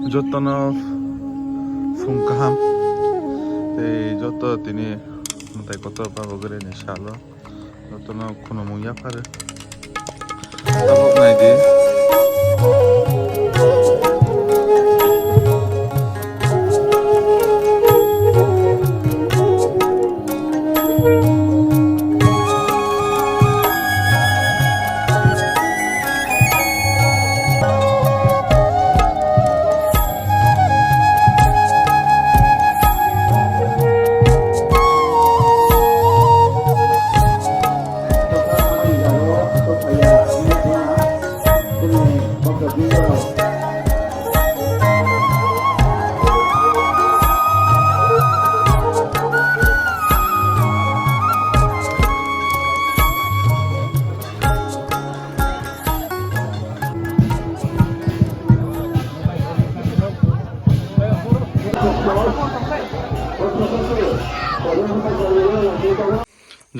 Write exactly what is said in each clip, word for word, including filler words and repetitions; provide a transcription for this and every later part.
Jotono phung kaham tei joto tini mwtai kotor Baba Goriani salo jotono khunumung yapharo. Tabuk naidi.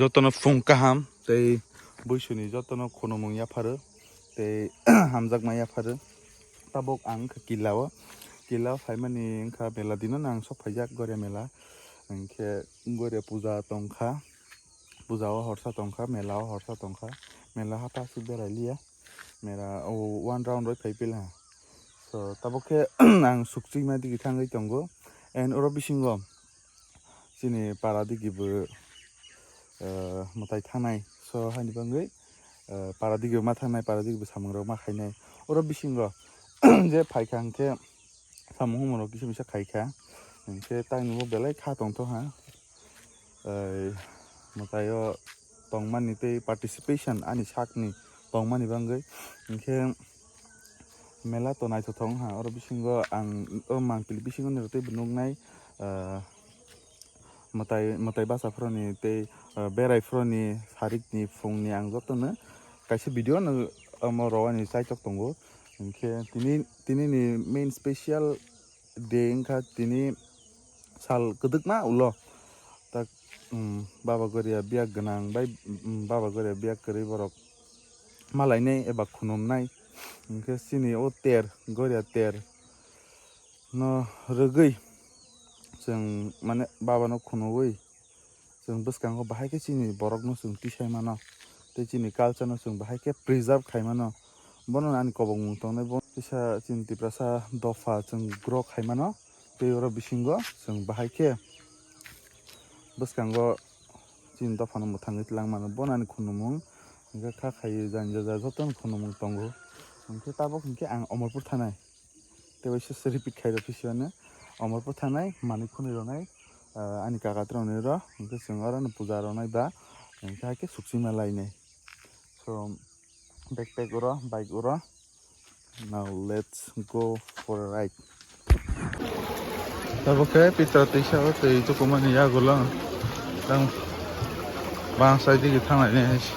Jotono phung kaham tei buisuni jotono khunumung yapharo tei hamjakma yapharo. Tabuk ang wngkha killa o, killa o phaimani wngkha mela dino no ang sok phaijak Goria mela, hwnkhe Goria puja tongkha, puja o horsa tongkha, mela o horsa tongkha, mela hata aswk berai liya, mela o one round roi phai pila. So tabuk khe ang sukchima digi thangwi tongo, and oro bisingo chini para digi bo, eh, mwtai thangnai, so haini bagwi, eh, para digi bo ma thangnai, para digi bo samung rok ma khainai. Oro bisingo je phaikha hwnkhe samung humung rok kisa misa khaikha, hwnkhe tangni bo belai kha tongthokha. Eh, mwtai o tongmani tei participation ani sakni tongmani bagwi, hwnkhe mela to naithothok wngkha. Oro bisingo ang o mangpili bisingo ni rw tei bo nuknai, ah, mwtai, mwtai basa phoroni tei, ah, berai phoroni sarikni phungni ang jotono kaisa video no omo rwani chaitok tongo. Hinkhe tini, tini ni main special de wngkha tini sal kwdwkma ulo tak, um, Baba Goria biyak gwnang bai, um, Baba Goria biyak kwrwi borok malainai eba khunumnai. Hinkhe chini o ter, Goria ter no rwgwi chwng mane Baba no khunuwi chwng bwskango bahai khe chini borokno chwng tisai mano, tei chini culture no chwng bahai khe preserve khai mano. Bono ani kobokmung tongnai, bo kisa chini Tiprasa dopha chwng grow khai mano, tei oro bisingo chwng bahai khe bwskango chini dophano mwthangwi tlang mano. Bono ani khunumung hwnkhe kha khaiwi jani jaja jotono khunumung tongo. Hwnkhe tabuk hwnkhe ang Omorpur thanai. Tei waisa se repeat khai rw phi siyano. Omorpur thanai, manwi khwnwi rwnai, ah, ani kaka twrwngni rw, hwnkhe chwng orono puja rwnai ba, hwnkhe hai khe sukchima lainai. So, backpack oro, bike oro. Now let's go for a ride. Tabuk khe Pitra twisa o twi tukumani yagulo. Tang bang side digi thanglai nai hai se.